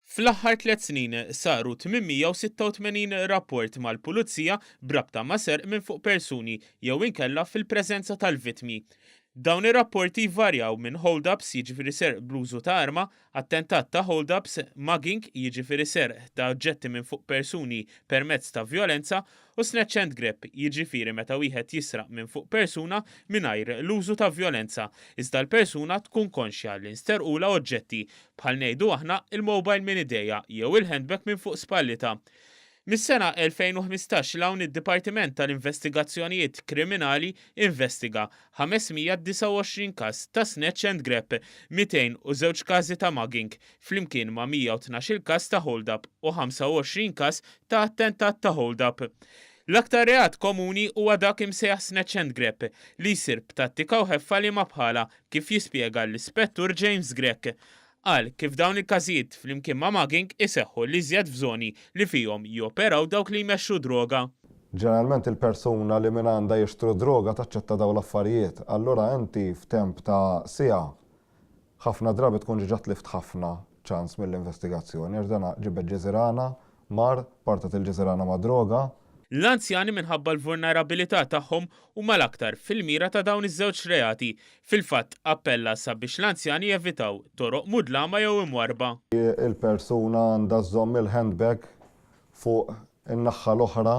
Fl-aħħar tlett snin saru 886 rapport mal-Pulizija b'rabta ma' serq minn fuq persuni jew inkella fil-preżenza tal-vittmi. Dawn ir-rapporti jvarjaw minn hold-ups, jiġifieri serq bl-użu ta' arma, attentat ta' hold-ups, mugging, jiġifieri serq ta' oġġetti minn fuq persuni permezz ta' vjolenza, u snatch and grab, jiġifieri meta wieħed jisraq minn fuq persuna mingħajr l-użu ta' vjolenza, iżda l-persuna tkun konxja li nsterqulha oġġetti, bħal ngħidu aħna il-mobile minn idejha jew il-handbag minn fuq spallitha. Mis-sena 2015 'l hawn id-Dipartiment tal-Investigazzjonijiet Kriminali investiga 529 każ ta' snatch and grab, 202 każi ta' mugging, flimkien ma' 112-il każ ta' hold-up u 25 każ ta' attentat ta' hold-up. L-aktar reat komuni huwa dak imsejjaħ snatch and grab, li jsir b'tattika u ħeffa liema bħalha, kif jispjega l-Ispettur James Grech. Qal kif dawn il-każijiet flimkien ma' mugging iseħħu l-iżjed f'żoni li fihom joperaw dawk li jmexxu droga. Ġeneralment il-persuna li minn għandha jixtru droga taċċetta dawn l-affarijiet. Allura inti f'temp ta' siegħa ħafna drabi tkun ġiġa tlift ħafna ċans mill-investigazzjoni għax dana ġibed ġiżirana, mar, partat il-ġiżirana ma' droga. L-anzjani minħabba l-vulnerabilità tagħhom huma l-aktar fil-mira ta' dawn iż-żewġ reati. Fil-fatt appella sabiex l-anzjani jevitaw toroq mudlama jew imwarrba. Il-persuna għandha żżomm il-handbag fuq in-naħa l-oħra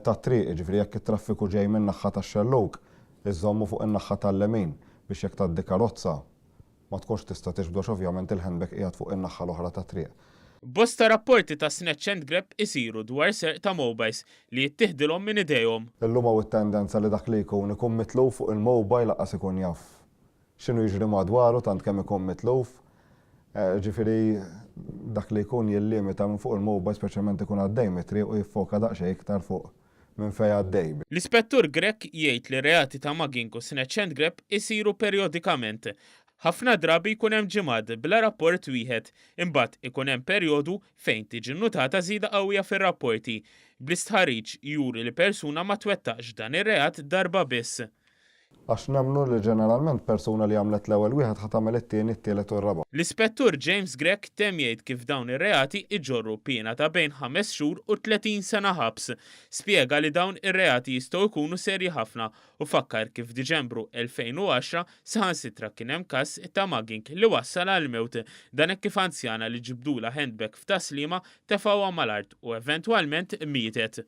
tat-triq, jiġifieri jekk it-traffiku ġej min-naħa tax-xellug, iżommu fuq in-naħa tal-lemin biex jekk tgħaddi karozza ma tkunx tista' tiġbdu għax ovvjament il-handbag qiegħed fuq in-naħa l-oħra tat-triq. Bosta rapporti ta' snatch and grab isiru dwar serq ta' mobiles li jittiħdilhom minn idejhom. Illum hawn it-tendenza li dak li jkun ikun mitluf fuq il-mobile lanqas ikun jaf x'inhu jiġri madwaru tant kemm ikun mitluf. Ġifieri dak li jkun jillimita minn fuq il-mobile speċjalment ikun għaddej mit-triq u jiffoka daqsxejn iktar fuq minn fejn għaddej. L-Ispettur Grech jgħid li reati ta' mugging u snatch and grab isiru perjodikament. Ħafna drabi jkun hemm ġimgħat bla rapport wieħed, imbagħad ikun hemm perjodu fejn tiġi nnutata żieda qawwija fir-rapporti. Bl-istħarriġ juri li persuna ma twettaqx dan ir-reat darba biss. Għax nemmnu li ġeneralment persuna li għamlet l-ewwel wieħed ħa tagħmel it-tieni, it-tielet u r-raba'. L-Ispettur James Grech temm jgħid kif dawn ir-reati iġorru piena ta' bejn 5 xhur u 30 sena ħabs. Spjega li dawn ir-reati jistgħu jkunu serji ħafna u fakkar kif f'Diċembru 2010 saħansitra kien hemm każ ta' mugging li wassal għal mewt. Dan hekk kif anzjana li ġibdulha handbag f'Tas-Sliema tefgħuha mal-art u eventwalment mietet.